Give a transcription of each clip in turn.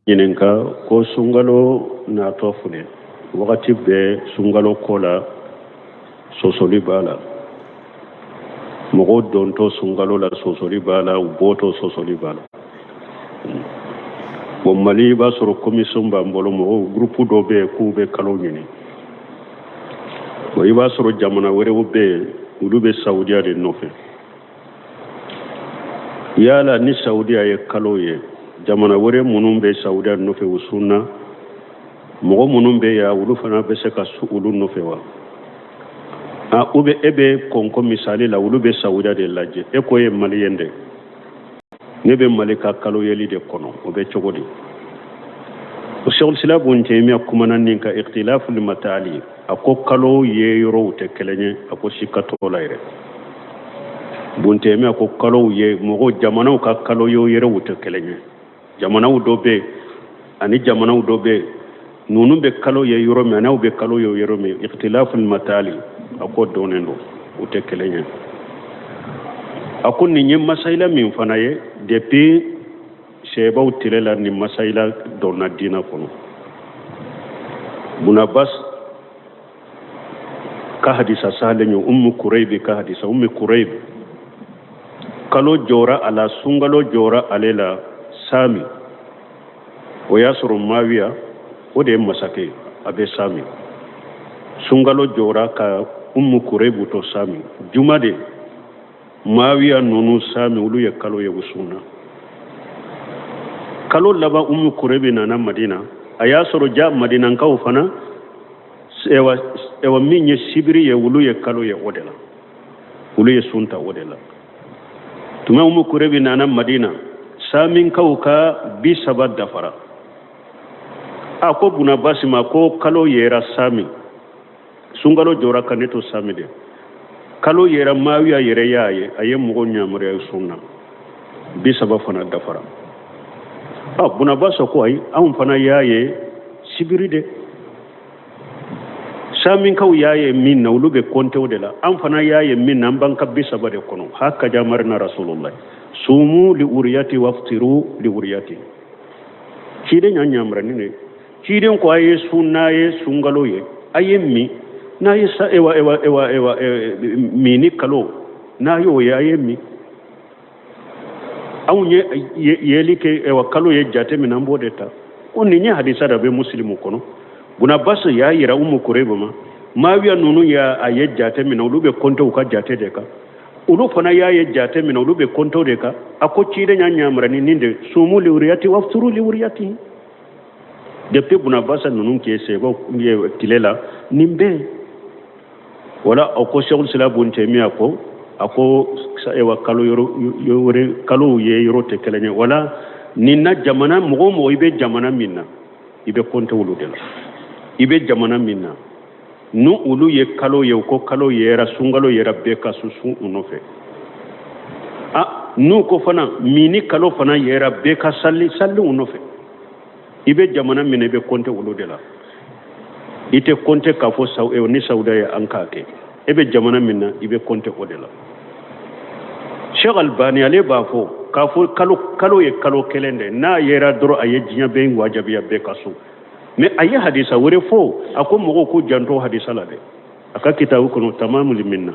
Ɲininka ko sunkalo natɔ filɛ wagati bɛɛ sunkalo ko la sɔsɔli b'a la mɔgɔw dontɔ sunkalo la sɔsɔli b'a la u bɔtɔ sɔsɔli b'a la bon mali i b'a sɔrɔ commission b'an bolo mɔgɔw groupe dɔ bɛ yen k'u bɛ kalo ɲini bon i b'a sɔrɔ jamana wɛrɛw bɛ yen olu bɛ saudiya de nɔfɛ yala ni saudiya ye kalo ye jamana wɛrɛ minnu bɛ saudiya nɔfɛ u sunna mɔgɔ minnu bɛ yan olu fana bɛ se ka sun olu nɔfɛ wa a u bɛ e bɛ kɔnko misali la olu bɛ saudiya de lajɛ e ko ye maliyɛn de ne bɛ mali ka kalo yeli de kɔnɔ o bɛ cogo di o sɛkulisila bun tɛmiya kumana nin kan ikhtilaful matali a ko kalo ye yɔrɔw tɛ kelen ye a ko sika t'o la yɛrɛ bun tɛmiya ko kalow ye mɔgɔ jamanaw ka kalo ye yɔrɔw tɛ kelen ye jamanaw dɔ bɛ ani jamanaw dɔ bɛ ninnu bɛ kalo ye yɔrɔ min an'aw bɛ kalo ye yɔrɔ min ikhtilaful matali a ko dɔnnen don u tɛ kelen ye a ko nin ye masayila min fana ye depuis sahabaw tile la nin masayila donna diina kɔnɔ bun abbas ka hadisa sahalen ye ummu kuraybi ka hadisa ummu kuraybi kalo jɔra a la sunkalo jɔra ale la sami o y'a sɔrɔ mawiya o de ye masakɛ ye a bɛ sami sunkalo jɔra ka ummu kuraybu to sami juma de mawiya ninnu sami olu ye kalo ye u sunna kalo laban ummu kuraybi nana madina a y'a sɔrɔ ja madinankaw fana ewa ewa min ye sibiri ye olu ye kalo ye o de la olu ye sun ta o de la tuma umu kurebi nana madina saminkaw ka 30 dafara a ko buna basi ma ko kalo yera sami sunkalo jɔra ka ne to sami de kalo yera mawiya yɛrɛ y'a ye a ye mɔgɔw yamaruya sun na 30 fana dafara a buna basi ko ayi anw fana y'a ye sibiri de saminkaw y'a ye min na olu bɛ kɔnte o de la an fana y'a ye min na an b'an ka 30 de kɔnɔ hakaza amarana rasulullah sumu li uriyati waftiru li uriyati ciden y'an yamaruya nin de ciden ko a ye sun n'a ye sunkalo ye a ye min n'a ye sa ewa ewa ewa ewa minni kalo n'a y'o ye a ye min anw ye yeli kɛ ewa kalo ye jate min an b'o de ta ko nin ye hadisa dɔ bɛ musilimu kɔnɔ buna basi y'a yira umu kurebe ma mawiya ninnu y'a ye jate min na olu bɛ kɔnte u ka jate de kan olu fana y'a ye jate min na olu bɛ kɔnte o de kan a ko ciden y'an yamaruya ni nin de sumu liwuriyati wafturu liwuriyati depuis buna basa ninnu kɛ sahabaw tile la nin bɛɛ wala a ko sɛkul sila bun tɛmiya ko a ko ewa kalo yɔrɔ kalow ye yɔrɔ tɛ kelen ye wala nin na jamana mɔgɔ o mɔgɔ i bɛ jamana min na i bɛ kɔnte olu de la i bɛ jamana min na ni olu ye kalo ye u ko kalo yera sunkalo yera bɛɛ ka sun u nɔfɛ a n'u ko fana minni kalo fana yera bɛɛ ka sali sali u nɔfɛ i bɛ jamana min na i bɛ kɔnte olu de la i tɛ kɔnte k'a fɔ saw eh, ni sawuda ye an k'a kɛ e bɛ jamana min na i bɛ kɔnte o de la Sheikh Albani ale b'a fɔ k'a fɔ kalo kalo ye kalo kelen de n'a yera dɔrɔn a ye diɲɛ bɛɛ wajibiya bɛɛ ka sun mais a ye hadisa wɛrɛ fɔ a ko mɔgɔw k'u janto hadisa la dɛ a ka kitabu kɔnɔ tamamul minna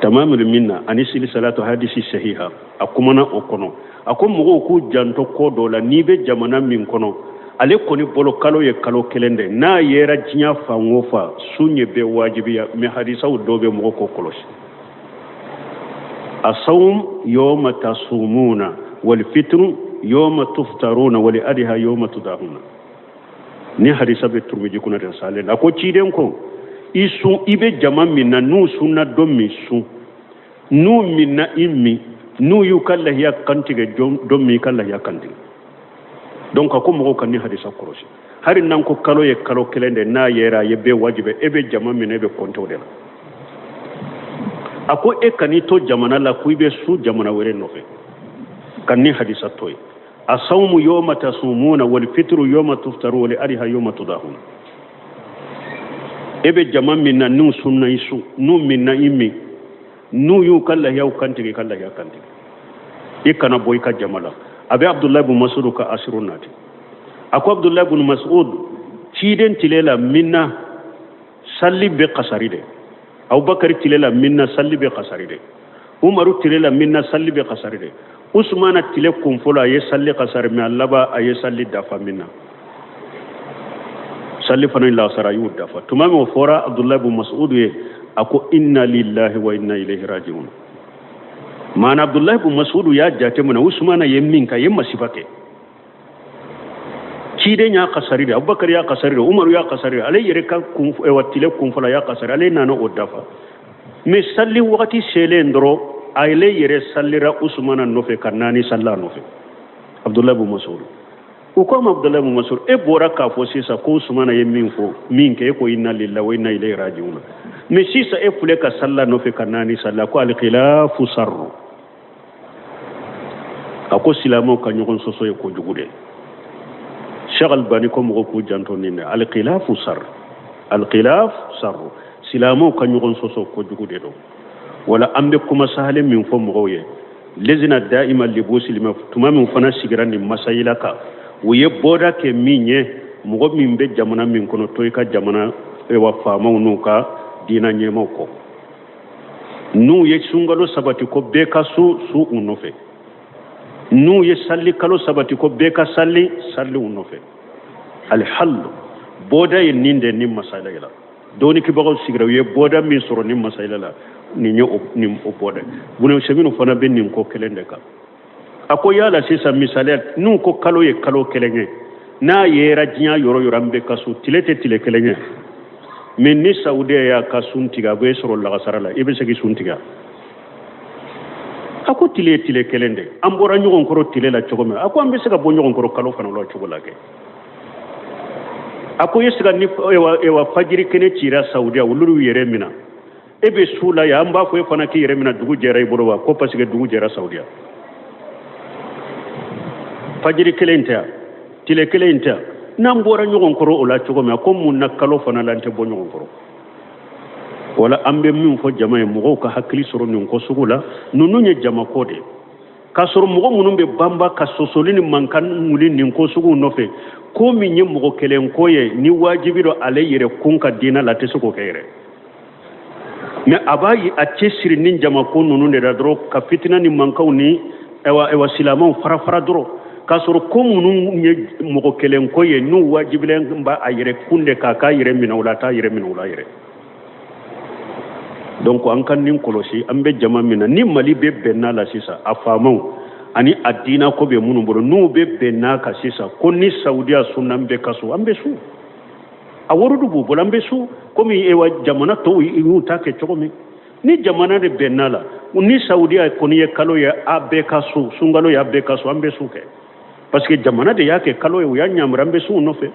tamamul minna ani silisalatu hadisi sahiha a kumana o kɔnɔ a ko mɔgɔw k'u janto ko dɔ la n'i bɛ jamana min kɔnɔ ale kɔni bolo kalo ye kalo kelen de n'a yera diɲɛ fan o fan sun ye bɛɛ wajibiya mais hadisaw dɔ bɛ mɔgɔ k'o kɔlɔsi asawum yawma tasumuna wal fitru yawma tuftaruna wal adha yawma tudahuna ni hadisa bɛ turumiji kɔnɔ de salen a ko ciden ko i sun i bɛ jama min na n'u sunna don min sun n'u minna i min n'u y'u ka lahiya kantigɛ don min i ka lahiya kantigɛ donc a ko mɔgɔw ka nin hadisa kɔlɔsi hali n'an ko kalo ye kalo kelen de n'a yera a ye bɛɛ wajibi e bɛ jama min na e bɛ kɔnte o de la a ko e kan'i to jamana la ko i bɛ sun jamana wɛrɛ nɔfɛ ka nin hadisa to yen asawmu yawma tasumuna wal fitru yawma tuftaru wal adha yawma tudahuna e bɛ jama min na n'u sunna i sun n'u minna i min n'u y'u ka lahiyaw kantigɛ i ka lahiya kantigɛ i kana bɔ i ka jama la A bɛ Abdulayi bun Masudu ka asiru nati. A ko Abdulayi bun Masud, ciden tile la Mina salli bɛ kasari de. Abubakar tile la Mina salli bɛ kasari de. Umaru tile la Mina salli bɛ kasari de. Usumana tile kun fɔlɔ a ye salli kasari, mais a laban a ye salli dafa Mina. Salli fana ni lasara a y'u dafa. Tuma min o fɔra Abdulayi bun Masud ye, a ko inna lillahi wa inna ilayhi rajiun. Maana Abdulayi bun Masud y'a jate minɛ Usumana ye min kɛ, a ye masiba kɛ. Ciden y'a kasari de, Abubakar y'a kasari de, Umaru y'a kasari de, ale yɛrɛ ka kun, wa tile kun fɔlɔ a y'a kasari, ale nana o dafa. Mais salli wagati selen dɔrɔn, ale yɛrɛ sallira Usumana nɔfɛ ka naani salli a nɔfɛ. Abdulayi bun Masud. U ko a ma, Abdulayi bun Masud, e bɔra k'a fɔ sisan ko Usumana ye min fɔ, min kɛ, e ko inna lillahi wa inna ilayhi rajiun. Mais sisan e filɛ ka salli a nɔfɛ ka naani salli, a ko alkhilafu sarru. A ko silamɛw ka ɲɔgɔn sɔsɔ ye kojugu de. Sheikh Albani ko mɔgɔw k'u janto nin de, alkhilafu sarru, alkhilaf sarru, silamɛw ka ɲɔgɔn sɔsɔ kojugu de don. Wala an bɛ kuma sahale min fɔ mɔgɔw ye, lezina da'ima libusilima, tuma min fana sigira nin masayila kan, u ye bɔda kɛ min ye, mɔgɔ min bɛ jamana min kɔnɔ, to i ka jamana wa faamaw n'u ka diina ɲɛmaaw kɔ. N'u ye sunkalo sabati ko bɛɛ ka sun, sun u nɔfɛ. N'u ye salli kalo sabati ko bɛɛ ka salli, salli u nɔfɛ. Alihallu bɔda ye nin de ni masala la. Dɔnnikɛbagaw sigira, u ye bɔda min sɔrɔ ni masala la, nin ye nin o bɔda. Buna Usɛminu fana bɛ nin ko kelen de kan. A ko yala sisan misaliya, n'u ko kalo ye kalo kelen ye, n'a yera diɲɛ yɔrɔ yɔrɔ an bɛ ka sun, tile tɛ tile kelen ye. Mais ni Saudiya y'a ka sun tigɛ, a bɛ sɔrɔ lagasara la, i bɛ se k'i sun tigɛ. A ko tile ye tile kelen de, an bɔra ɲɔgɔn kɔrɔ tile la cogo min, a ko an bɛ se ka bɔ ɲɔgɔn kɔrɔ kalo fana la cogo la kɛ. A ko e se ka ni ewa fajiri kɛnɛ cira Saudiya, olu y'u yɛrɛ minɛ, e bɛ su la yan, an b'a fɔ e fana k'i yɛrɛ minɛ, dugu jɛra i bolo wa? Ko parce que dugu jɛra Saudiya. Fajiri kelen tɛ yan, tile kelen tɛ yan, n'an bɔra ɲɔgɔn kɔrɔ o la cogo min, a ko mun na kalo fana la an tɛ bɔ ɲɔgɔn kɔrɔ? Wala an bɛ min fɔ jama ye, mɔgɔw ka hakili sɔrɔ nin ko sugu la, ninnu ye jamako de ye. K'a sɔrɔ mɔgɔ minnu bɛ banba ka sɔsɔli ni mankan wuli nin ko sugu nɔfɛ, ko min ye mɔgɔ kelen ko ye, ni wajibi don ale yɛrɛ kun ka diinɛ la, a tɛ se k'o kɛ yɛrɛ. Mais a b'a a cɛsiri ni jamako ninnu de la dɔrɔn, ka fitina ni mankanw ni ewa silamɛw fara fara dɔrɔn, k'a sɔrɔ ko minnu ye mɔgɔ kelen ko ye, n'u wajibilen b'a a yɛrɛ kun de k'a k'a yɛrɛ minɛ o la, a t'a yɛrɛ minɛ o la yɛrɛ. Donc an ka nin kɔlɔsi, an bɛ jama min na, ni Mali bɛ bɛn n'a la sisan, a faamaw ani a diina ko bɛ minnu bolo, n'u bɛ bɛn n'a kan sisan, ko ni Saudiya sunna, an bɛ ka sun, an bɛ sun, a warudu b'u bolo, an bɛ sun komi ewa jamana tɔw y'u ta kɛ cogo min. Ni jamana de bɛnna la, ni Saudiya kɔni ye kalo ye, a bɛɛ ka sun, sunkalo ye, a bɛɛ ka sun, an bɛ sun kɛ, parce que jamana de y'a kɛ kalo ye, u y'a ɲamura, an bɛ sun u nɔfɛ.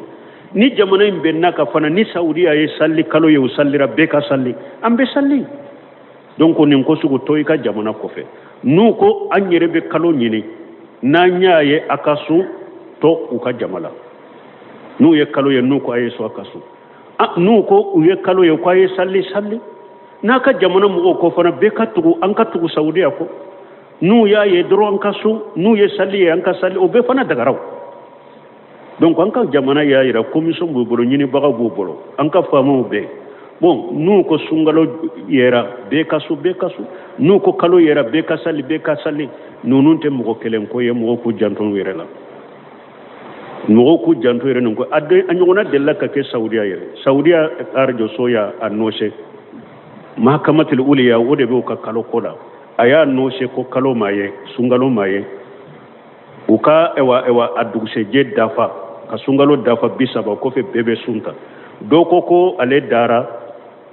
Ni jamana in bɛnna ka fana, ni Saudiya ye salli kalo ye, u sallira, bɛɛ ka salli, an bɛ salli. Donc nin ko sugu to i ka jamana kɔfɛ. N'u ko an yɛrɛ bɛ kalo ɲini, n'an y'a ye a ka sun, to u ka jama la. N'u ye kalo ye, n'u ko a ye sun, a ka sun. N'u ko u ye kalo ye, ko a ye salli, salli. N'a ka jamana mɔgɔw ko fana bɛɛ ka tugu, an ka tugu Saudiya kɔ, n'u y'a ye dɔrɔn an ka sun, n'u ye salli ye an ka salli, o bɛɛ fana dagaraw. Donc an ka jamana y'a yira commission b'u bolo, ɲinibagaw b'u bolo, an ka faamaw bɛɛ. Bon, n'u ko sunkalo yera, bɛɛ ka sun, bɛɛ ka sun. N'u ko kalo yera, bɛɛ ka salli, bɛɛ ka salli. Ninnu tɛ mɔgɔ kelen ko ye, mɔgɔw k'u janto u yɛrɛ la, mɔgɔw k'u janto yɛrɛ nin ko. A ɲɔgɔnna delila ka kɛ Saudiya yɛrɛ. Saudiya arajoso y'a annoncé, mahakamatul uliya, o de b'u ka kalo ko la, a y'a annoncé ko kalo ma ye, sunkalo ma ye. U ka ewa a dugusɛjɛ dafa, ka sunkalo dafa 30 kɔfɛ, bɛɛ bɛ sun ta. Dɔ ko ko ale dara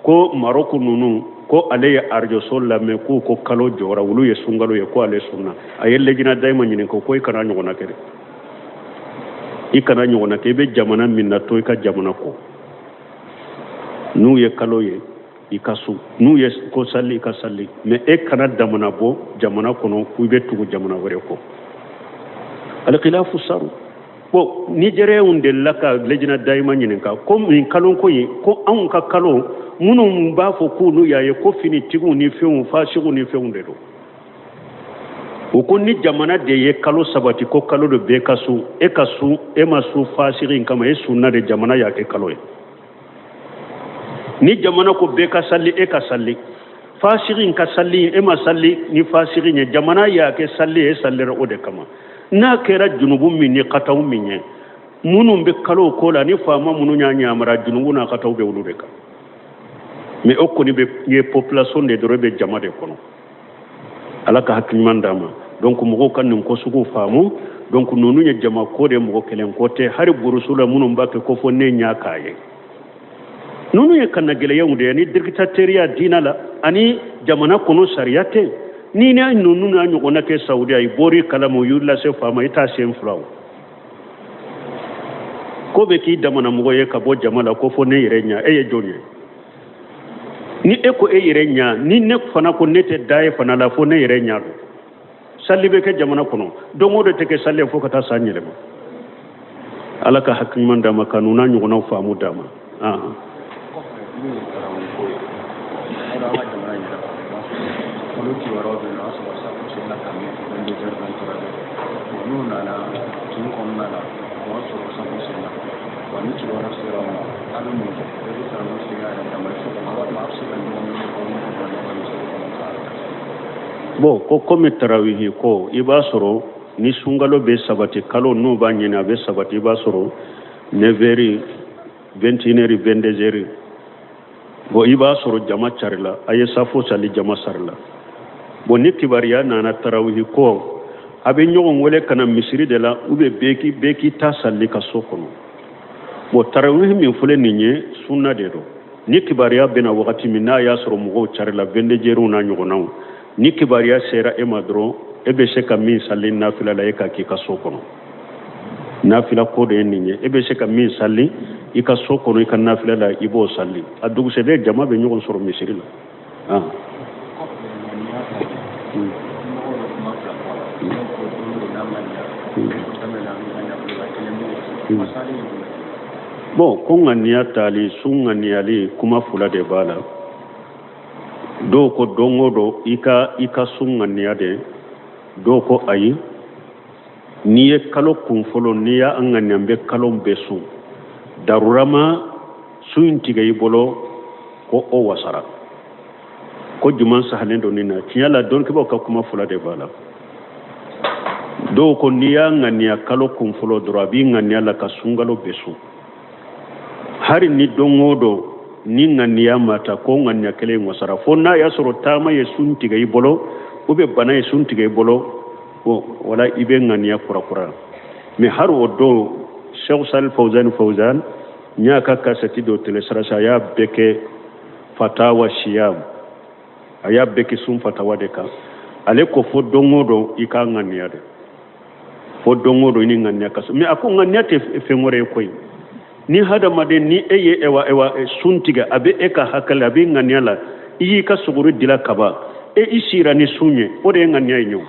ko Marɔku ninnu ko ale ye arajoso lamɛn k'u ko kalo jɔra, olu ye sunkalo ye, ko ale sunna. A ye lejina dayima ɲininka ko i kana ɲɔgɔnna kɛ dɛ, i kana ɲɔgɔnna kɛ, i bɛ jamana min na, to i ka jamana kɔ. N'u ye kalo ye, i ka sun, n'u ye ko sali, i ka sali, mais e kana damana bɔ jamana kɔnɔ k'i bɛ tugu jamana wɛrɛ kɔ. Alikilafu saru. Bon, Nigérienw delila ka lejina dayima ɲininka ko nin kalo ko in, ko anw ka kalo minnu b'a fɔ k'olu y'a ye ko finitigiw ni fɛnw, fasigiw ni fɛnw de don. U ko ni jamana de ye kalo sabati ko kalo don bɛɛ ka sun, e ka sun, e ma sun fasigi in kama, e sunna de, jamana y'a kɛ kalo ye. Ni jamana ko bɛɛ ka sali, e ka sali, fasigi in ka sali, e ma sali ni fasigi ye, jamana y'a kɛ sali ye, e salira o de kama. N'a kɛra junubu min ni kataw min ye, minnu bɛ kalo ko la ni faama minnu y'a yamara, junubu n'a kataw bɛ olu de kan. Mais o kɔni bɛ ye population de dɔrɔn bɛ jama de kɔnɔ. Ala ka hakili ɲuman d'an ma. Donc mɔgɔw ka nin ko sugu faamu. Donc ninnu ye jama ko de, mɔgɔ kelen ko tɛ. Hali burusu la minnu b'a kɛ ko fo ne ɲa k'a ye, ninnu ye kannagɛlɛyaw de ye ni dictateuriya diina la ani jamana kɔnɔ sariya tɛ. Ni ne ninnu n'a ɲɔgɔnna kɛ Saudiya, i bɔr'i kalama, u y'u lase faama, i t'a sen fila o ko bɛ k'i damana mɔgɔ ye ka bɔ jama la ko fo ne yɛrɛ ɲa. E ye jɔn ye? Ni e ko e yɛrɛ ɲa, ni ne fana ko ne tɛ da e fana la fo ne yɛrɛ ɲa don. Sali bɛ kɛ jamana kɔnɔ don o don, tɛ kɛ sali ye fo ka taa san yɛlɛma. Ala ka hakili ɲuman d'an ma ka ninnu n'a ɲɔgɔnnaw faamu d'an ma. N'u nana kin kɔnɔna la, o b'a sɔrɔ safo senna wa. Ni kibaruya sera aw ma, a bɛ mun kɛ? Bɛɛ bɛ tarawih seli a yɛrɛ dama so kɔnɔ, walima a bɛ se ka ɲɔgɔn minɛ k'aw ɲɔgɔn bila ɲɔgɔn misiri kɔnɔ ka Bon, ko komi tarawihi ko, i b'a sɔrɔ ni sunkalo bɛ sabati, kalo n'u b'a ɲini a bɛ sabati, i b'a sɔrɔ 9 heures, 21 heures, 22 heures. Bon, i b'a sɔrɔ jama carila, a ye safo sali, jama sarila. Bon, ni kibaruya nana tarawihi ko, a bɛ ɲɔgɔn wele ka na misiri de la, ou bien bɛɛ k'i ta sali ka so kɔnɔ. Bon, tarawihi min filɛ nin ye, sunna de don. Ni kibaruya bɛna wagati min n'a y'a sɔrɔ mɔgɔw carila, 22 heures n'a ɲɔgɔnnaw, ni kibaruya sera e ma dɔrɔn, e bɛ se ka min sali nafila la, e ka k'i ka so kɔnɔ. Nafila ko de ye nin ye. E bɛ se ka min sali i ka so kɔnɔ i ka nafila la, i b'o sali. A dugusɛjɛ jama bɛ ɲɔgɔn sɔrɔ misiri la. Bon, ko ŋaniya tali, sun ŋaniyali, kuma fila de b'a la. Dɔw ko don o don i ka sun ŋaniya de. Dɔw ko ayi, n'i ye kalo kun fɔlɔ, n'i y'a ŋaniya n bɛ kalo bɛɛ sun, darura ma sun in tigɛ i bolo, ko o wasara. Ko juman sahalen don nin na. Tiɲɛ la, dɔnnikɛbaaw ka kuma fila de b'a la. Dɔw ko n'i y'a ŋaniya kalo kun fɔlɔ dɔrɔn, a b'i ŋaniya la ka sunkalo bɛɛ sun, hari ni don o don ni ŋaniya ma ta, ko ŋaniya kelen wasara, fo n'a y'a sɔrɔ taama ye sun tigɛ i bolo, ou bien bana ye sun tigɛ i bolo, wala i bɛ ŋaniya kurakura. Mais hari o don, Cheikh Salih Fawzan Fawzan n y'a ka kasɛti dɔ télécharger, a y'a bɛɛ kɛ fatawa siyam, a y'a bɛɛ kɛ sun fatawa de kan. Ale ko fo don o don i k'a ŋaniya de, fo don o don i ni ŋaniya ka mais a ko ŋaniya tɛ fɛn wɛrɛ ye koyi. Ni hadamaden ni e ye ewa ewa sun tigɛ, a bɛ e ka hakili, a bɛ ŋaniya la, i y'i ka suguri dila kaban, e i sira ni sun ye, o de ye ŋaniya ye. O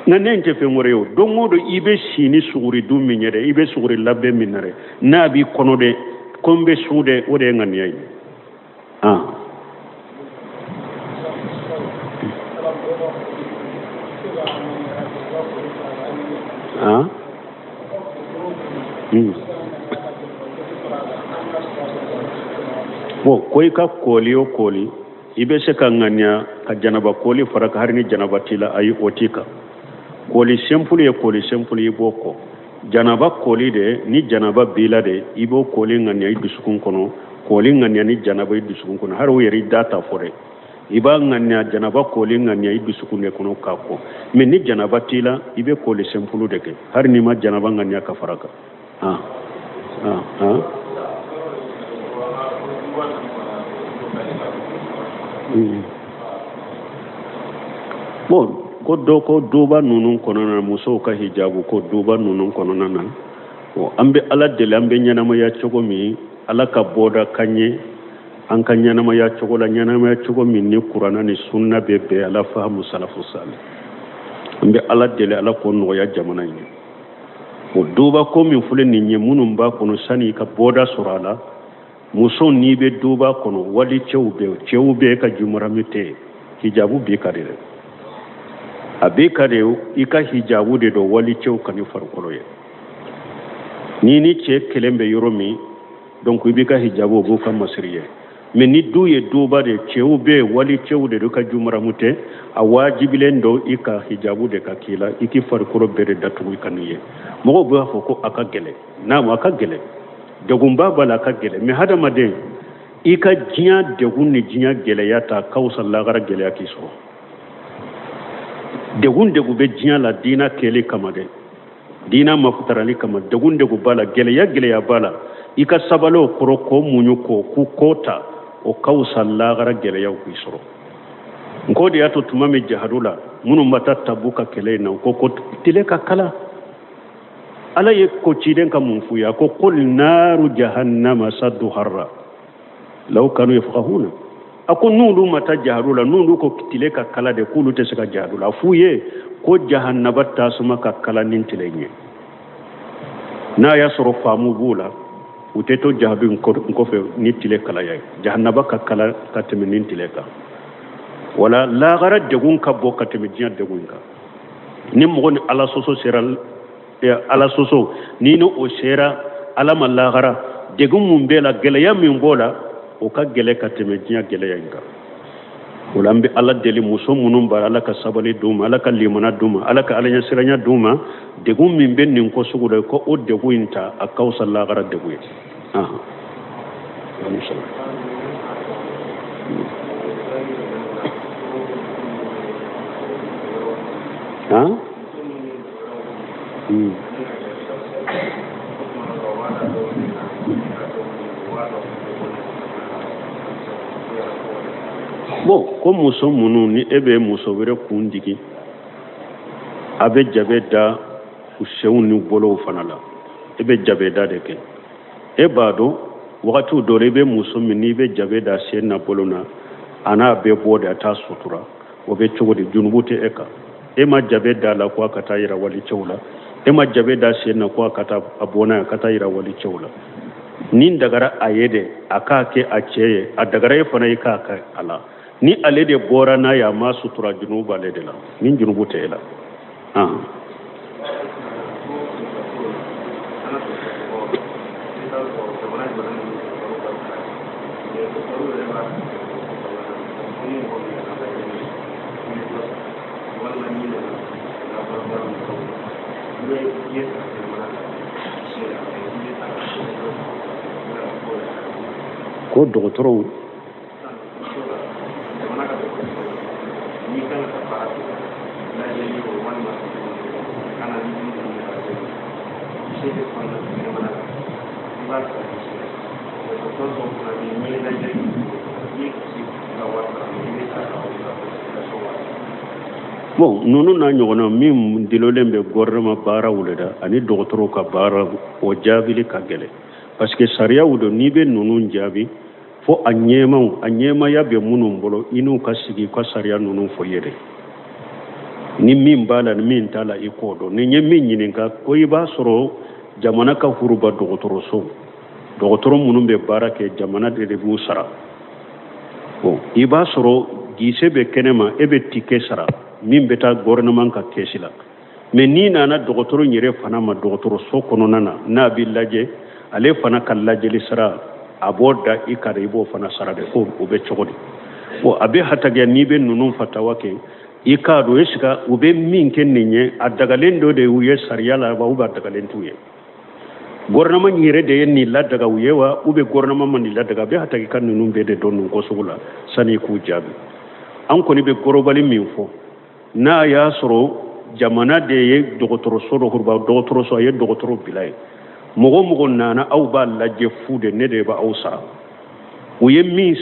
ŋaniya in tɛ fɛn wɛrɛ ye. O don o don i bɛ si ni suguri dun min ye dɛ, i bɛ suguri labɛn min na dɛ, n'a b'i kɔnɔ dɛ ko n bɛ sun dɛ, o de ye ŋaniya ye. Bon, ko i ka koli o koli, i bɛ se ka ŋaniya ka janaba koli fara kan hari ni janaba t'i la. Ayi, o t'i kan. Koli simple ye koli simple, i b'o ko. Janaba koli de, ni janaba b'i la de, i b'o koli ŋaniya i dusukun kɔnɔ. Koli ŋaniya ni janaba i dusukun kɔnɔ, hari o yɛrɛ i da ta fɔ dɛ, i b'a ŋaniya, janaba koli ŋaniya i dusukun de kɔnɔ k'a ko. Mais ni janaba t'i la, i bɛ koli simple de kɛ, hari n'i ma janaba ŋaniya ka fara kan. Ah ah Bon, ko dɔ ko duba ninnu kɔnɔna na, musow ka hijabu ko duba ninnu kɔnɔna na. Bon, an bɛ Ala deli, an bɛ ɲɛnamaya cogo min, Ala ka bɔda k'an ye an ka ɲɛnamaya cogo la, ɲɛnamaya cogo min ni Kuranna ni sunna bɛ bɛn, ala fahamu salafu sali. An bɛ Ala deli, Ala k'o nɔgɔya jamana in ye. O duba ko min filɛ nin ye, minnu b'a kɔnɔ, sani i ka bɔda sɔrɔ a la, muso n'i bɛ duba kɔnɔ, wali cɛw bɛ, cɛw bɛ ka jumarami tɛ, hijabu b'i kan de dɛ. A b'i kan de i ka hijabu de don walicɛw kan'i farikolo ye. N'i ni cɛ kelen bɛ yɔrɔ min, donc i b'i ka hijabu, o b'u ka masiri ye. Mais ni du ye duba de, cɛw bɛ yen, walicɛw de don, ka jumaramu tɛ, a wajibilen don i ka hijabu de ka k'i la, i k'i farikolo bɛɛ de datugu i kan'i ye. Mɔgɔw b'a fɔ ko a ka gɛlɛn. Naamu, a ka gɛlɛn, degunba b'a la, a ka gɛlɛn. Mais hadamaden, i ka diɲɛ degun ni diɲɛ gɛlɛya ta ka fisa lagara gɛlɛya k'i sɔrɔ. Degun degun bɛ diɲɛ la diina kɛli kama dɛ, diina mafutarali kama, degun degun b'a la, gɛlɛya gɛlɛya b'a la, i ka sabali o kɔrɔ, k'o muɲu, k'o ku k'o ta, o ka fisa lagara gɛlɛyaw k'i sɔrɔ. Nko de y'a to tuma min jahadu la, minnu ma taa Tabuka kɛlɛ in na, u ko ko tile ka kala. Ala ye ko ciden ka mun f'u ye? A ko qul naru jahannama asaddu harra law kanu yafqahuna. A ko n'olu ma taa jahadu la, n'olu ko tile ka kala de, k'olu tɛ se ka jahadu la, a f'u ye ko jahannaba tasuma ka kala ni tile ye. N'a y'a sɔrɔ faamu b'u la, u tɛ to jahadu in kɔfɛ ni tile kalaya ye. Jahannaba ka kala ka tɛmɛ ni tile kan. Wala lagara degun ka bon ka tɛmɛ diɲɛ degun kan. Ni mɔgɔ ni Ala sɔsɔ sera, Ala sɔsɔ ni ni o sera Ala ma lagara, degun mun b'e la, gɛlɛya min b'o la, o ka gɛlɛ ka tɛmɛ diɲɛ gɛlɛya in kan. O la an bɛ Ala deli, muso minnu b'a, Ala ka sabali d'u ma, Ala ka limana d'u ma, Ala ka alaɲɛsiranya d'u ma. Degun min bɛ nin ko sugu la, ko o degun in ta, a ka fisa lagara degun ye. Ahan. Han? Hmm. Bon, ko muso minnu ni e bɛ muso wɛrɛ kun digi, a bɛ jabe da u senw ni bolow fana la, e bɛ jabe da de kɛ. E b'a dɔn wagati dɔ la, i bɛ muso min n'i bɛ jabe da sen na bolo na, a n'a bɛ bɔ de, a t'a sutura. O bɛ cogo di? Junubu tɛ e kan. E ma jabe da la ko a ka taa yira walicɛw la, e ma jabe da sen na ko a ka taa a bɔ n'a ye a ka taa yira walicɛw la. Nin dagara a ye de a k'a kɛ a cɛ ye, a dagara e fana ye k'a kɛ a la. Ni ale de bɔra n'a ye, a ma sutura, junubu b'ale de la, ni junubu tɛ e la. Ko dɔgɔtɔrɔw Bon, ninnu n'a ɲɔgɔnna min dulonnen bɛ gouvernement baaraw de la ani dɔgɔtɔrɔw ka baara, o jaabili ka gɛlɛn parce que sariyaw don. N'i bɛ ninnu jaabi, fo a ɲɛmaw, a ɲɛmaya bɛ minnu bolo, i n'u ka sigi ka sariya ninnu fɔ i ye de. Ni min b'a la ni min t'a la, i k'o dɔn. Ni n ye min ɲininka ko i b'a sɔrɔ jamana ka huruba dɔgɔtɔrɔso, dɔgɔtɔrɔ minnu bɛ baara kɛ, jamana de b'u sara. Bon, i b'a sɔrɔ gise bɛ kɛnɛ ma, e bɛ tike sara min bɛ taa gouvernement ka kɛsi la. Mais n'i nana dɔgɔtɔrɔ yɛrɛ fana ma dɔgɔtɔrɔso kɔnɔna na, n'a b'i lajɛ, ale fana ka lajɛli sara, a b'o da i kan, i b'o fana sara de. Ko o bɛ cogo di? Bon, a bɛ hatagiya n'i bɛ ninnu fatawa kɛ, i k'a dɔn est-ce que u bɛ min kɛ nin ye, a dagalen dɔ de y'u ye sariya la wa, ou bien a dagalen t'u ye? Gouvernement yɛrɛ de ye nin ladaga u ye wa, ou bien gouvernement ma nin ladaga? A bɛ hatagi ka ninnu bɛɛ de dɔn ninnu ko sugu la sani i k'u jaabi. An kɔni bɛ gorobali min fɔ, n'a y'a sɔrɔ jamana de ye dɔgɔtɔrɔso dɔ huruba dɔgɔtɔrɔso, a ye dɔgɔtɔrɔ bila yen, mɔgɔ o mɔgɔ nana, aw b'a lajɛ fu de, ne de b'aw sara. U ye min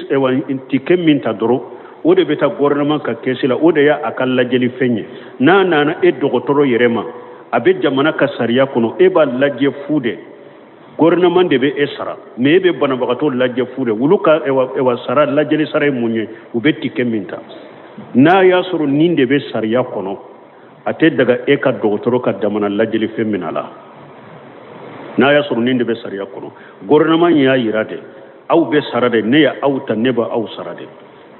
tike min ta dɔrɔn, o de bɛ taa gouvernement ka kɛsi la, o de y'a ka lajɛli fɛn ye. N'a nana e dɔgɔtɔrɔ yɛrɛ ma, a bɛ jamana ka sariya kɔnɔ, e b'a lajɛ fu de, gouvernement de bɛ e sara. Mais e bɛ banabagatɔ lajɛ fu de, olu ka ewa sara, lajɛli sara ye mun ye? U bɛ tike min ta. N'a y'a sɔrɔ nin de bɛ sariya kɔnɔ, a tɛ daga e ka dɔgɔtɔrɔ ka jamana lajɛli fɛn min a la. N'a y'a sɔrɔ nin de bɛ sariya kɔnɔ, gouvernement y'a yira de, aw bɛ sara de, ne ye aw ta, ne bɛ aw sara de.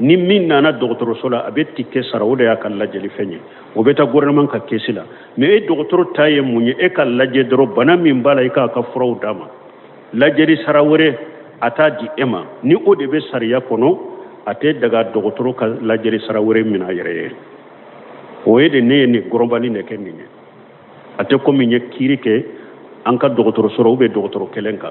Ni min nana dɔgɔtɔrɔso la, a bɛ ticket sara, o de y'a ka lajɛli fɛn ye, o bɛ taa gouvernement ka kɛsi la. Mais e dɔgɔtɔrɔ ta ye mun ye? E ka lajɛ dɔrɔn, bana min b'a la, i k'a ka furaw d'a ma. Lajɛli sara wɛrɛ a t'a di e ma. Ni o de bɛ sariya kɔnɔ, a tɛ daga dɔgɔtɔrɔ ka lajɛli sara wɛrɛ minɛ a yɛrɛ ye. O ye de ne ye nin gɔrɔbali de kɛ nin ye. A tɛ komi n ye kiiri kɛ an ka dɔgɔtɔrɔso la ou bien dɔgɔtɔrɔ kelen kan.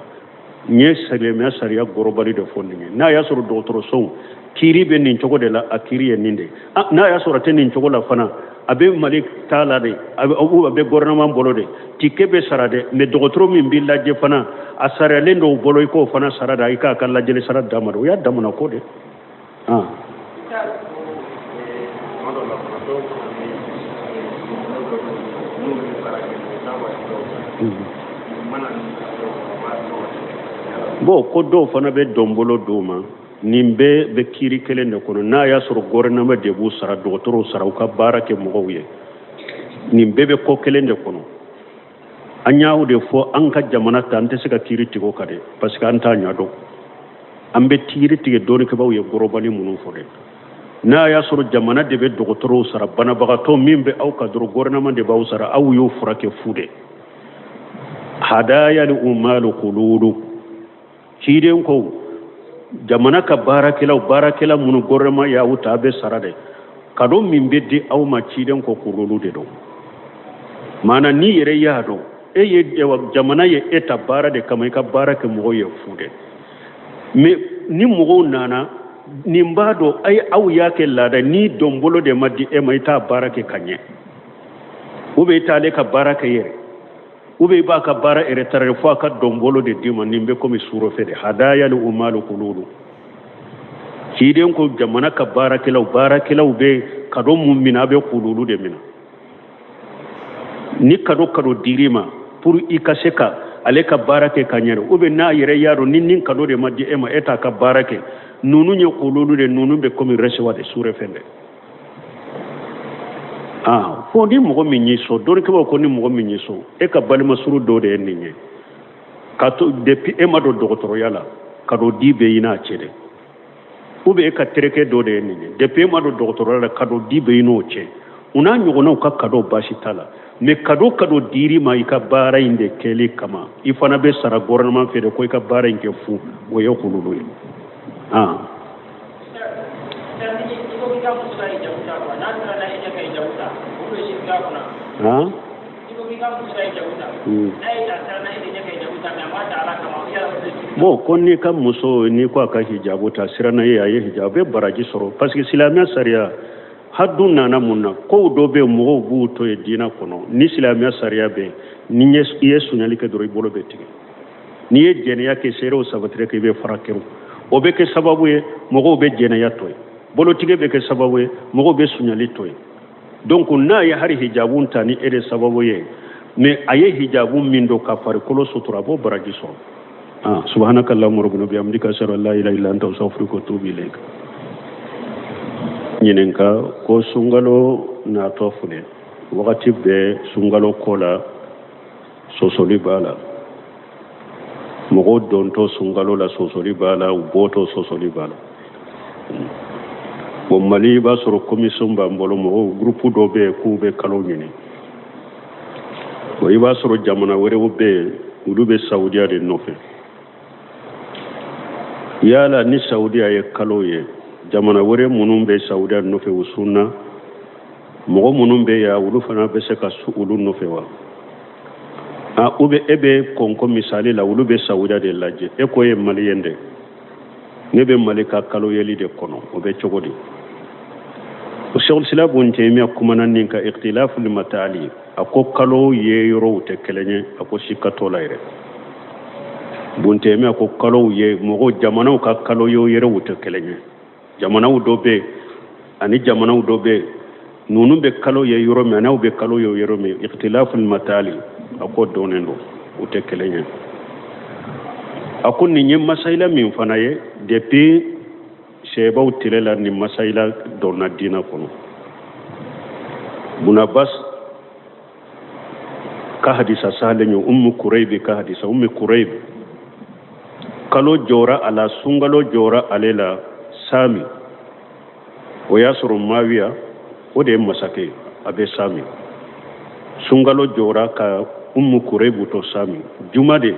N ye silamɛya sariya gɔrɔbali de fɔ nin ye. N'a y'a sɔrɔ dɔgɔtɔrɔsow kiiri bɛ nin cogo de la, a kiiri ye nin de ye. N'a y'a sɔrɔ a tɛ nin cogo la fana, a bɛ Mali ta la de, a bɛ gouvernement bolo de, ticket bɛ sara dɛ. Mais dɔgɔtɔrɔ min b'i lajɛ fana, a sariyalen dɔw bolo, i k'o fana sara da, i k'a ka lajɛli sara d'a ma de. O y'a damana ko de. Ah. Bon, ko dɔw fana bɛ dɔnbolo d'u ma. Nin bɛɛ bɛ kiiri kelen de kɔnɔ. N'a y'a sɔrɔ gouvernement de b'u sara, dɔgɔtɔrɔw sara, u ka baara kɛ mɔgɔw ye, nin bɛɛ bɛ ko kelen de kɔnɔ. An y'o de fɔ, an ka jamana ta, an tɛ se ka kiiri tigɛ o kan dɛ, parce que an t'a ɲɛdɔn. An bɛ kiiri tigɛ dɔnnikɛbaaw ye gɔrɔbali minnu fɔ dɛ. N'a y'a sɔrɔ jamana de bɛ dɔgɔtɔrɔw sara, banabagatɔ min bɛ aw kan dɔrɔn, gouvernement de b'aw sara, aw y'o furakɛ fu de. Hadaya ni umalu kululu ciden ko jamana ka baarakɛlaw, baarakɛla minnu gouvernement y'aw ta, a bɛ sara dɛ. Kado min bɛ di aw ma, ciden ko kululu de don. Maana n'i yɛrɛ y'a dɔn e ye jamana ye e ta baara de kama, i ka baara kɛ mɔgɔw ye fu de. Mais ni mɔgɔw nana nin b'a dɔn ayi, aw y'a kɛ laada, ni dɔnbolo de ma di e ma, i t'a baara kɛ ka ɲɛ, ou bien i t'ale ka baara kɛ yɛrɛ, ou bien i b'a ka baara retardé fo a ka dɔnbolo de d'i ma. Nin bɛ komi surɔfɛ de. Hadaya li umalu kululu ciden ko jamana ka baarakɛlaw, baarakɛlaw bɛ kado mun minɛ, a bɛ kululu de minɛ. Ni kado kado dir'i ma pour i ka se ka ale ka baara kɛ ka ɲɛ, ou bien n'a yɛrɛ y'a dɔn ni nin kado de ma di e ma, e t'a ka baara kɛ, ninnu ye kululu de. Ninnu bɛ komi rɛsiwa de, surɔfɛn de. Ah, fo ni mɔgɔ min y'i sɔn, dɔnnikɛbaaw ko ni mɔgɔ min y'i sɔn, e ka balima suru dɔ de ye nin ye, ka to depuis e ma don dɔgɔtɔrɔya la, kado di bɛ i n'a cɛ dɛ. Ou bien e ka terikɛ dɔ de ye nin ye, depuis e ma don dɔgɔtɔrɔya la, kado di bɛ i n'o cɛ. U n'a ɲɔgɔnnaw ka kado baasi t'a la. Mais kado kado dir'i ma i ka baara in de kɛli kama, i fana bɛ sara gouvernement fɛ de ko i ka baara in kɛ fu, o ye kululu ye. Ah. Ah? Bon, ko n'i ka muso, n'i ko a ka hijabu ta, siranna ye, a ye hijabu, a bɛ baraji sɔrɔ, parce que silamɛya sariya hadu nana mun na, kow dɔ bɛ yen, mɔgɔw b'u to yen diinɛ kɔnɔ. Ni silamɛya sariya bɛ yen, ni i ye sonyali kɛ dɔrɔn, i bolo bɛ tigɛ. N'i ye jɛnɛya kɛ, seerew sabatira kɛ, i bɛ fara kɛrɛ. O bɛ kɛ sababu ye mɔgɔw bɛ jɛnɛya to yen, bolotigɛ bɛ kɛ sababu ye mɔgɔw bɛ sonyali to yen. Donc n'a ye hali hijabu ta ni e de sababu ye, mais a ye hijabu min don ka farikolo sutura, a b'o baraji sɔrɔ. Ah, subhanaka allahumma rabbana bihamdika ashhadu an la ilaha illa anta astaghfiruka wa atubu ilayk. Ɲininka ko sunkalo natɔ filɛ, wagati bɛɛ sunkalo ko la sɔsɔli b'a la, mɔgɔw dontɔ sunkalo la sɔsɔli b'a la, u bɔtɔ sɔsɔli b'a la. Bon, Mali, i b'a sɔrɔ commission b'an bolo, mɔgɔw groupe dɔ bɛ yen k'u bɛ kalo ɲini. Bon, i b'a sɔrɔ jamana wɛrɛw bɛ yen, olu bɛ Saudiya de nɔfɛ. Yala ni Saudiya ye kalo ye, jamana wɛrɛ minnu bɛ Saudiya nɔfɛ, u sunna, mɔgɔ minnu bɛ yan, olu fana bɛ se ka sun olu nɔfɛ wa? Ah, ou bien e bɛ kɔnko misali la, olu bɛ Saudiya de lajɛ, e ko ye maliyɛn de, ne bɛ Mali ka kalo yeli de kɔnɔ, o bɛ cogo di? O Sheikhul Islam Ibn Taymiya kumana nin kan, ikhtilaful matali. A ko kalo ye yɔrɔw tɛ kelen ye, a ko sika t'o la yɛrɛ. Ibn Taymiya ko kalow ye mɔgɔw jamanaw ka kalo ye yɔrɔw tɛ kelen ye. Jamanaw dɔ bɛ yen ani jamanaw dɔ bɛ yen, ninnu bɛ kalo ye yɔrɔ min an'aw bɛ kalo ye yɔrɔ min, ikhtilaful matali, a ko dɔnnen don, u tɛ kelen ye. A ko nin ye masayila min fana ye, depuis sahabaw tile la nin masayila donna diinɛ kɔnɔ. Ibn Abbas ka hadisa sahalen ye, Ummu Kuraybi ka hadisa. Ummu Kurayb, kalo jɔra a la, sunkalo jɔra ale la sami. O y'a sɔrɔ Mawiya o de ye masakɛ ye, a bɛ Sami. Sunkalo jɔra ka Umu Kurebu to Sami. Juma de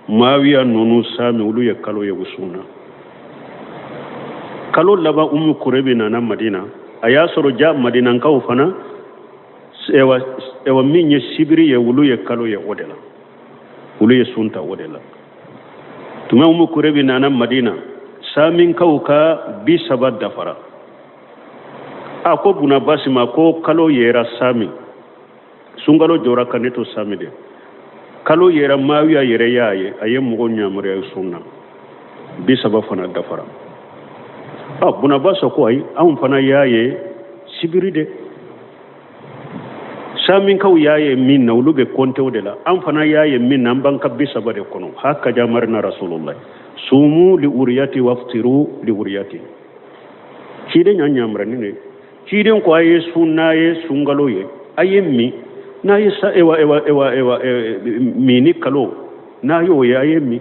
Mawiya ninnu Sami, olu ye kalo ye, u sunna. Kalo laban Umu Kurebu nana Madina, a y'a sɔrɔ ja Madinakaw fana ewa ewa min ye sibiri ye, olu ye kalo ye o de la, olu ye sun ta o de la. Tuma Umu Kurebi nana Madina, Saminkaw ka 30 dafara. A ko Buna Basi ma ko kalo yera Sami, sunkalo jɔra ka ne to Sami de. Kalo yera, Mawiya yɛrɛ y'a ye, a ye mɔgɔw yamaruya sun na, 30 fana dafara. A Buna Basi ko ayi, anw fana y'a ye sibiri de. Saminkaw y'a ye min na, olu bɛ kɔnte o de la. An fana y'a ye min na, an b'an ka 30 de kɔnɔ. Hakaja amarna Rasulullah, sumu li uriyati waftiru li uriyati. Ciden y'an yamaruya nin de. Ciden ko a ye sun n'a ye sunkalo ye, a ye min n'a ye sa ewa ewa ewa ewa min ni kalo n'a y'o ye, a ye min.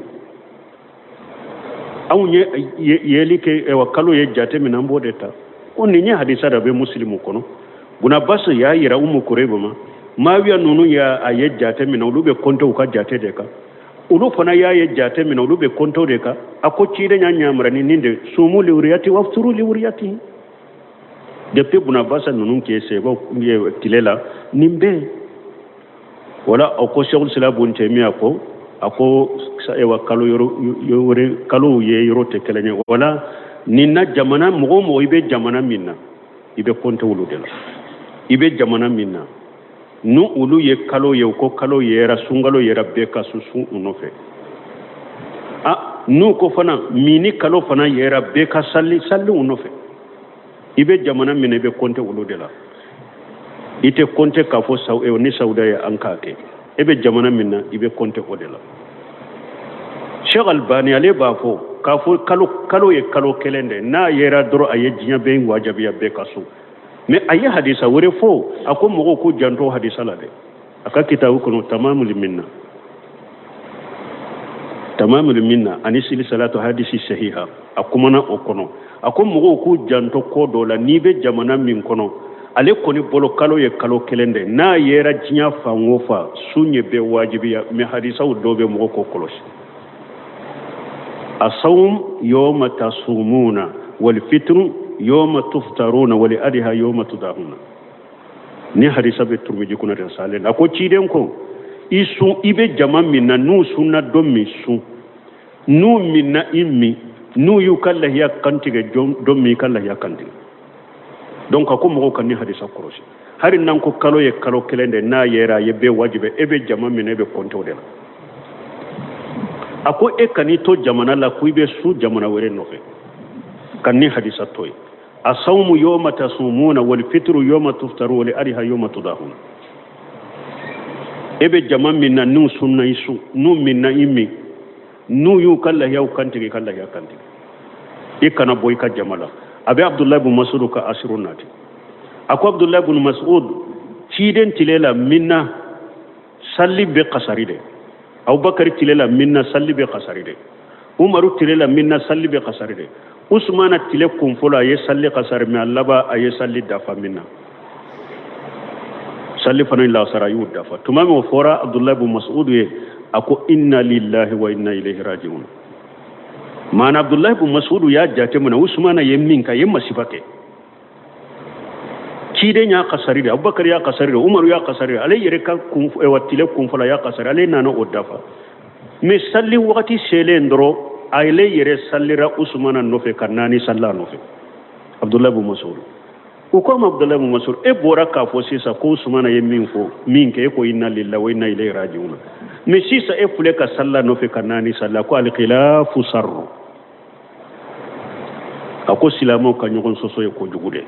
Anw ye yeli kɛ, ewa kalo ye jate min, an b'o de ta. Ko nin ye hadisa dɔ bɛ Musilimu kɔnɔ. Buna Basi y'a yira Umu Kurebu ma, Mawiya ninnu y'a a ye jate min na, olu bɛ kɔnte u ka jate de kan. Olu fana y'a ye jate min na, olu bɛ kɔnte o de kan. A ko ciden y'a yamaruya ni nin de, sumu liwuriyati wafturu liwuriyati. Depuis Buna Basa ninnu kɛ sebaw tile la nin bɛɛ wala. A ko Sɛkul Islam Bun Taymiya ko a ko ewa kalo yɔrɔ kalow ye yɔrɔ tɛ kelen ye. Wala nin na jamana mɔgɔ o mɔgɔ, i bɛ jamana min na, i bɛ kɔnte olu de la. I bɛ jamana min na, n'u olu ye kalo ye, u ko kalo yera, sunkalo yera, bɛɛ ka sun u nɔfɛ. A n'u ko fana min ni kalo fana yera, bɛɛ ka sali sali u nɔfɛ. I bɛ jamana min na, i bɛ kɔnte olu de la. I tɛ kɔnte k'a fɔ ni Sawuda ye an k'a kɛ. E bɛ jamana min na, i bɛ kɔnte o de la. Sheikh Albani ale b'a fɔ k'a fɔ kalo kalo ye kalo kelen de, n'a yera dɔrɔn a ye diɲɛ bɛɛ wajibiya bɛɛ ka sun. Mais a ye hadisa wɛrɛ fɔ, a ko mɔgɔw k'u janto hadisa la dɛ. A ka kitabu kɔnɔ Tamamul Minna, Tamamul Minna ani Silisalatu hadisi sahiha, a kumana o kɔnɔ. A ko mɔgɔw k'u janto ko dɔ la. N'i bɛ jamana min kɔnɔ, ale kɔni bolo kalo ye kalo kelen de, n'a yera diɲɛ fan o fan, sun ye bɛɛ wajibiya. Mais hadisaw dɔw bɛ mɔgɔ k'o kɔlɔsi. Asawum yawma tasumuna wal fitru yawma tuftaruna wal adha yawma tudahuna. Ni hadisa bɛ Turumiji kɔnɔ de salen. A ko ciden ko i sun, i bɛ jama min na, n'u sunna don min, sun. N'u minna, i min. N'u y'u ka lahiya kantigɛ don min, i ka lahiya kantigɛ. Donc a ko mɔgɔw ka ni hadisa kɔlɔsi. Hali n'an ko kalo ye kalo kelen de, n'a yera a ye bɛɛ wajibi. E bɛ jama min na, e bɛ kɔnte o de la. A ko e kan'i to jamana la ko i bɛ sun jamana wɛrɛ nɔfɛ, ka ni hadisa to yen. Asawmu yawma tasumuna wal fitru yawma tuftaru wal adha yawma tudahuna. E bɛ jama min na, n'u sunna, i sun. N'u minna, i min. N'u y'u ka lahiyaw kantigɛ, i ka lahiya kantigɛ. I kana bɔ i ka jama la. A bɛ Abdulayi bin Masud ka asiru nati. A ko Abdulayi bin Masud, ciden tile la Mina, salli bɛ kasari de. Abubakar tile la Mina, salli bɛ kasari de. Umaru tile la Mina, salli bɛ kasari de. Usumana tile kun fɔlɔ, a ye salli kasari, mais a laban a ye salli dafa Mina. Salli fana lasara, a y'u dafa. Tuma min o fɔra Abdulayi bin Masud ye, a ko inna lillahi wa inna ilayhi rajiun. Maana Abdulayi bin Masud y'a jate minɛ, Usumana ye min kɛ, a ye masiba kɛ. Ciden y'a kasari de, Abubakar y'a kasari de, Umaru y'a kasari de, ale yɛrɛ ka kun wa tile kun fɔlɔ y'a kasari, ale nana o dafa. Mais salli wagati selen dɔrɔn, ale yɛrɛ sallira Usumana nɔfɛ ka naani salla a nɔfɛ. Abdulayi bin Masud u ko ma, Abdulayi bin Masud, e bɔra k'a fɔ sisan ko Usumana ye min fɔ, min kɛ, e ko inna lillahi wa inna ilayhi rajiun, mais sisan e filɛ ka salla nɔfɛ ka naani salla. Ko alkhilafu sarru. A ko silamɛw ka ɲɔgɔn sɔsɔ ye kojugu de.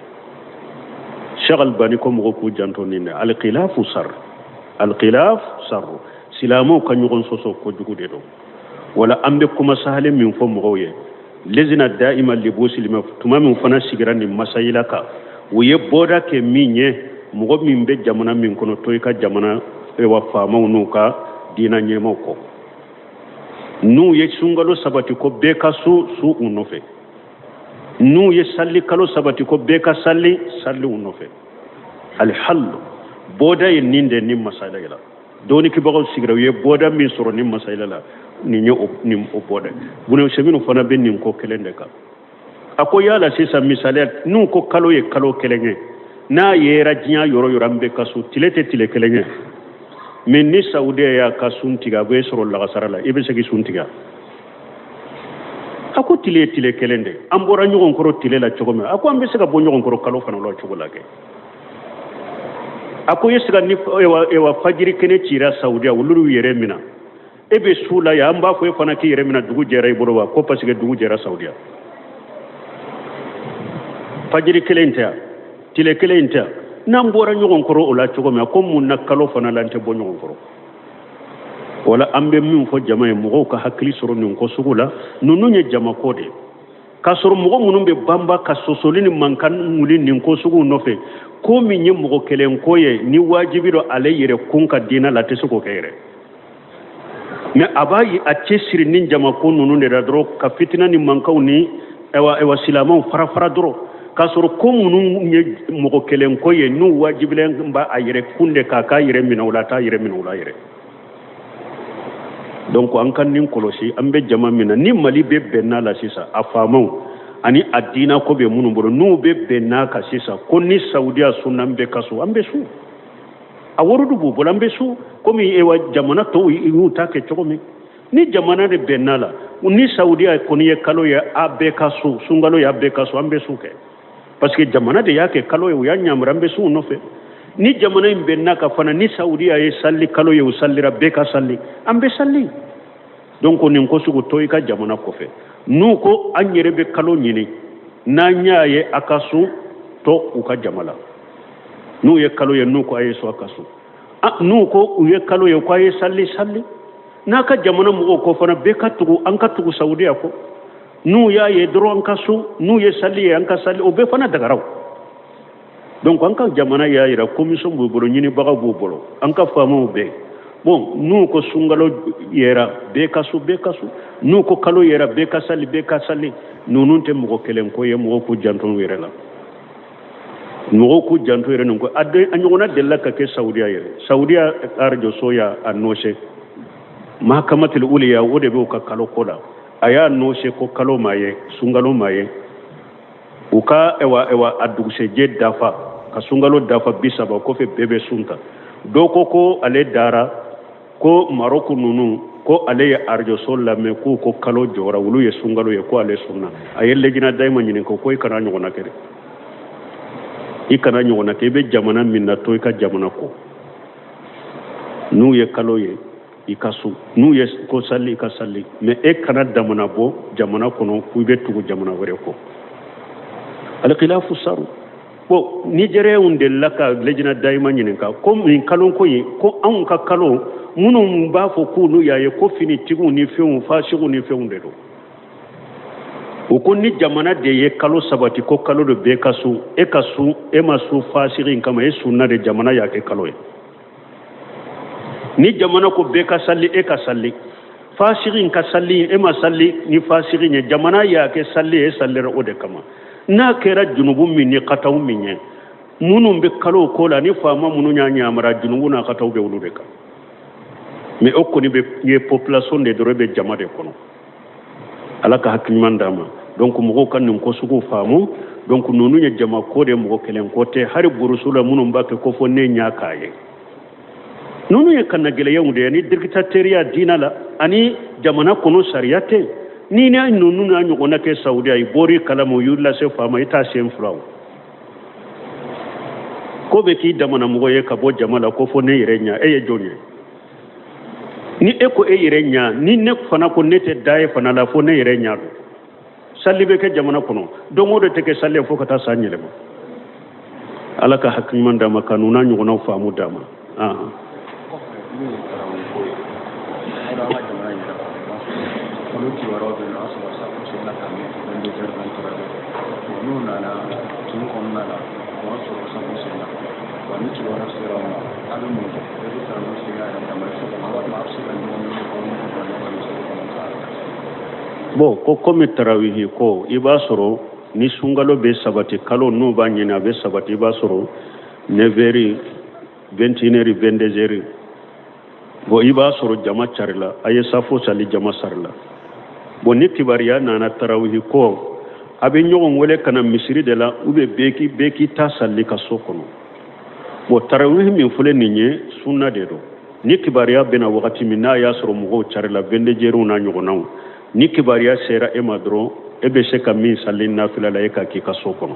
Sheikh Albani ko mɔgɔw k'u janto nin dɛ. Alkhilafu sar, alkhilaf sarru, silamɛw ka ɲɔgɔn sɔsɔ kojugu de don. Wala an bɛ kuma sahalen min fɔ mɔgɔw ye, lezina daima libusilima, tuma min fana sigira nin masayila kan, u ye bɔda kɛ min ye, mɔgɔ min bɛ jamana min kɔnɔ, to i ka jamana wa faamaw n'u ka diina ɲɛmaw kɔ. N'u ye sunkalo sabati ko bɛɛ ka sun, sun u nɔfɛ. N'u ye sali kalo sabati ko bɛɛ ka sali, sali u nɔfɛ. Alihalu bɔda ye nin de ni masala la. Dɔnnikibagaw sigira, u ye bɔda min sɔrɔ ni masala la, nin ye nin o bɔda. Buna Usɛminu fana bɛ nin ko kelen de kan. A ko yala sisan misaliya, n'u ko kalo ye kalo kelen ye, n'a yera diɲɛ yɔrɔ yɔrɔ, an bɛɛ ka sun, tile tɛ tile kelen ye. Mais ni Saudiya y'a ka sun tigɛ, a bɛ sɔrɔ lagasara la, i bɛ se k'i sun tigɛ. A ko tile ye tile kelen de, an bɔra ɲɔgɔn kɔrɔ tile la cogo min, a ko an bɛ se ka bɔ ɲɔgɔn kɔrɔ kalo fana la cogo la kɛ. A ko e se ka ni ewa fajiri kɛnɛ cira Saudiya, olu y'u yɛrɛ minɛ, e bɛ su la yan, an b'a fɔ e fana k'i yɛrɛ minɛ, dugu jɛra i bolo wa? Ko parce que dugu jɛra Saudiya. Fajiri kelen tɛ yan, tile kelen tɛ yan, n'an bɔra ɲɔgɔn kɔrɔ o la cogo min, a ko mun na kalo fana la an tɛ bɔ ɲɔgɔn kɔrɔ? Wala an bɛ min fɔ jama ye, mɔgɔw ka hakili sɔrɔ nin ko sugu la. Ninnu ye jamako de ye, k'a sɔrɔ mɔgɔ minnu bɛ banba ka sɔsɔli ni mankan wuli nin ko sugu nɔfɛ, ko min ye mɔgɔ kelen ko ye, ni wajibi don ale yɛrɛ kun ka diinɛ la, a tɛ se k'o kɛ yɛrɛ. Mais a b'a a cɛsiri ni jamako ninnu de la dɔrɔn, ka fitina ni mankanw ni ewa silamɛw fara fara dɔrɔn, k'a sɔrɔ ko minnu ye mɔgɔ kelen ko ye, n'u wajibilen b'a a yɛrɛ kun de k'a k'a yɛrɛ minɛ o la, a t'a yɛrɛ minɛ o la yɛrɛ. Donc an ka nin kɔlɔsi, an bɛ jama min na, ni Mali bɛ bɛnna la sisan, a faamaw ani a diina ko bɛ minnu bolo, n'u bɛ bɛnna kan sisan ko ni Saudiya sunna, an bɛ ka sun, an bɛ sun, a warudu b'u bolo, an bɛ sun komi ewa jamana tɔw y'u ta kɛ cogo min. Ni jamana de bɛnna la, ni Saudiya kɔni ye kalo ye, a bɛɛ ka sun, sunkalo ye, a bɛɛ ka sun, an bɛ sun kɛ, parce que jamana de y'a kɛ kalo ye, u y'a ɲamura, an bɛ sun u nɔfɛ. Ni jamana in bɛnna ka fana, ni Saudiya ye sali kalo ye, u salira, bɛɛ ka sali, an bɛ sali. Donc nin ko sugu to i ka jamana kɔfɛ. N'u ko an yɛrɛ bɛ kalo ɲini, n'an y'a ye, a ka sun, to u ka jama la. N'u ye kalo ye, n'u ko a ye sun, a ka sun. N'u ko u ye kalo ye, ko a ye sali, sali. N'a ka jamana mɔgɔw ko fana bɛɛ ka tugu, an ka tugu Saudiya kɔ, n'u y'a ye dɔrɔn an ka sun, n'u ye sali ye, an ka sali, o bɛɛ fana dagaraw. Donc an ka jamana y'a yira, commission b'u bolo, ɲinibagaw b'u bolo, an ka faamaw bɛɛ. Bon, n'u ko sunkalo yera, bɛɛ ka sun, bɛɛ ka sun. N'u ko kalo yera, bɛɛ ka sali, bɛɛ ka sali. Ninnu tɛ mɔgɔ kelen ko ye, mɔgɔw k'u janto u yɛrɛ la, mɔgɔw k'u janto yɛrɛ nin ko. A ɲɔgɔnna delila ka kɛ Saudiya yɛrɛ. Saudiya arajoso y'a annoncé, mahakamatul uliya, o de b'u ka kalo ko la, a y'a annoncé ko kalo ma ye, sunkalo ma ye. U ka ewa a dugusɛjɛ dafa, ka sunkalo dafa 30 kɔfɛ, bɛɛ bɛ sun ta. Dɔ ko ko ale dara ko Marɔku ninnu ko ale ye arajoso lamɛn k'u ko kalo jɔra, olu ye sunkalo ye, ko ale sunna. A ye lejina dayima ɲininka ko i kana ɲɔgɔnna kɛ dɛ, i kana ɲɔgɔnna kɛ. I bɛ jamana min na, to i ka jamana kɔ. N'u ye kalo ye, i ka sun, n'u ye ko sali, i ka sali, mais e kana damana bɔ jamana kɔnɔ k'i bɛ tugu jamana wɛrɛ kɔ. Alikilafu saru. Bon, Nigérienw delila ka lejina dayima ɲininka ko nin kalo ko in, ko anw ka kalo minnu b'a fɔ k'olu y'a ye ko finitigiw ni fɛnw, fasigiw ni fɛnw de don. U ko ni jamana de ye kalo sabati ko kalo de bɛɛ ka sun, e ka sun, e ma sun fasigi in kama, e sunna de, jamana y'a kɛ kalo ye. Ni jamana ko bɛɛ ka sali, e ka sali, fasigi in ka sali, e ma sali ni fasigi ye, jamana y'a kɛ sali ye, e salira o de kama. N'a kɛra junubu min ni kataw min ye, minnu bɛ kalo ko la ni faama minnu y'a ɲamara, junubu n'a kataw bɛ olu de kan. Mais o kɔni bɛ ye population de dɔrɔn bɛ jama de kɔnɔ. Ala ka hakili ɲuman d'an ma. Donc mɔgɔw ka nin ko sugu faamu. Donc ninnu ye jama ko de, mɔgɔ kelen ko tɛ. Hali burusu la minnu b'a kɛ ko fo ne ɲa k'a ye, ninnu ye kannagɛlɛyaw de ye ni dictateuriya diinɛ la ani jamana kɔnɔ sariya tɛ. Ni n'a ninnu n'a ɲɔgɔnna kɛ Saudiya, i bɔr'i kalama, u y'u lase faama, i t'a sen fila o ko bɛ k'i damana mɔgɔ ye ka bɔ jama la ko fo ne yɛrɛ ɲa. E ye jɔn ye? Ni e ko e yɛrɛ ɲa, ni ne fana ko ne tɛ da e fana la fo ne yɛrɛ ɲa don. Sali bɛ kɛ jamana kɔnɔ don o don, tɛ kɛ sali ye fo ka taa san yɛlɛma. Ala ka hakili ɲuman d'an ma, ka ninnu n'a ɲɔgɔnnaw faamu d'an ma. Kɔfɛ min ye tarawele ko ye, an ka jamana in yɛrɛ kɔnɔ, i b'a sɔrɔ kalo kibaruyaw bɛ yen nɔ, o y'a sɔrɔ safo sɔrɔla ka mɛn 22 heures 23 heures. Bon, n'u nana kin kɔnɔna la, o b'a sɔrɔ safo senna. Wa ni kibaruya sera aw ma, a bɛ mun kɛ? Bɛɛ bɛ tarawele seli a yɛrɛ dama ye so kɔnɔ, walima a bɛ se ka ɲɔgɔn wele k'aw ɲɔgɔn bila ɲɔgɔn ye so kɔnɔ ka Bon, ko komi tarawihi ko, i b'a sɔrɔ Ni sunkalo bɛ sabati, kalo n'u b'a ɲini a bɛ sabati, i b'a sɔrɔ 9 heures, 21 heures, 22 heures. Bon, i b'a sɔrɔ jama carila, a ye safo sali, jama sarila. Bon, ni kibaruya nana tarawihi ko, a bɛ ɲɔgɔn wele ka na misiri de la, ou bien bɛɛ k'i ta sali ka so kɔnɔ. Bon, tarawihi min filɛ nin ye, sunna de don. Ni kibaruya bɛna wagati min n'a y'a sɔrɔ mɔgɔw carila, 22 heures n'a ɲɔgɔnnaw, ni kibaruya sera e ma dɔrɔn, e bɛ se ka min sali nafila la, e ka k'i ka so kɔnɔ.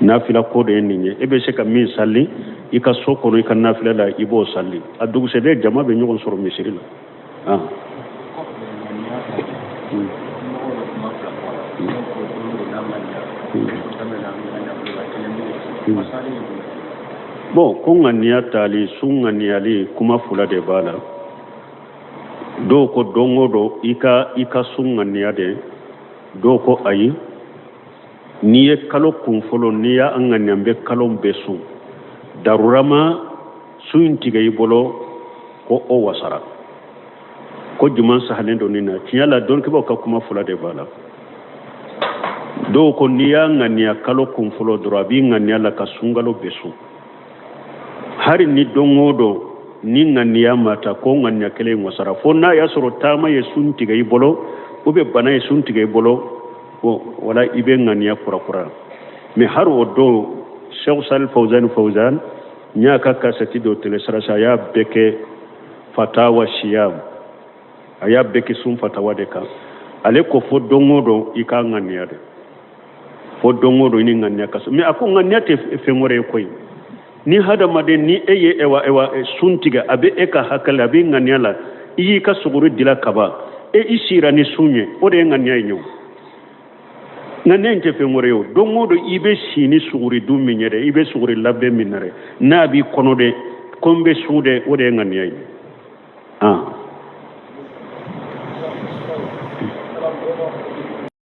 Nafila ko de ye nin ye. E bɛ se ka min sali i ka so kɔnɔ i ka nafila la, i b'o sali. A dugusɛjɛ, jama bɛ ɲɔgɔn sɔrɔ misiri la. Ah. Bon, ko ŋaniya tali, sun ŋaniyali, kuma fila de b'a la. Dɔw ko don o don i ka sun ŋaniya de. Dɔw ko ayi, n'i ye kalo kun fɔlɔ, n'i y'a ŋaniya n bɛ kalo bɛɛ sun, darura ma sun in tigɛ i bolo, ko o wasara. Ko juman sahalen don nin na. Tiɲɛ la, dɔnnikɛbaaw ka kuma fila de b'a la. Dɔw ko n'i y'a ŋaniya kalo kun fɔlɔ dɔrɔn, a b'i ŋaniya la ka sunkalo bɛɛ sun, hari ni don o don ni ŋaniya ma ta, ko ŋaniya kelen wasara, fo n'a y'a sɔrɔ taama ye sun tigɛ i bolo, ou bien bana ye sun tigɛ i bolo, wala i bɛ ŋaniya kurakura. Mais hari o don, Cheikh Salih Fawzan Fawzan, n y'a ka kasɛti dɔ télécharger, a y'a bɛɛ kɛ fatawa siyam, a y'a bɛɛ kɛ sun fatawa de kan. Ale ko fo don o don i k'a ŋaniya de, fo don o don i ni ŋaniya ka so. Mais a ko ŋaniya tɛ fɛn wɛrɛ ye koyi. Ni hadamaden ni e ye ewa sun tigɛ, a bɛ e ka hakili, a bɛ ŋaniya la, i y'i ka suguri dila kaban, e i sira ni sun ye, o de ye ŋaniya ye. O ŋaniya in tɛ fɛn wɛrɛ ye. O don o don i bɛ si ni suguri dun min ye dɛ, i bɛ suguri labɛn min na dɛ, n'a b'i kɔnɔ dɛ ko n bɛ sun dɛ, o de ye ŋaniya ye. Ah.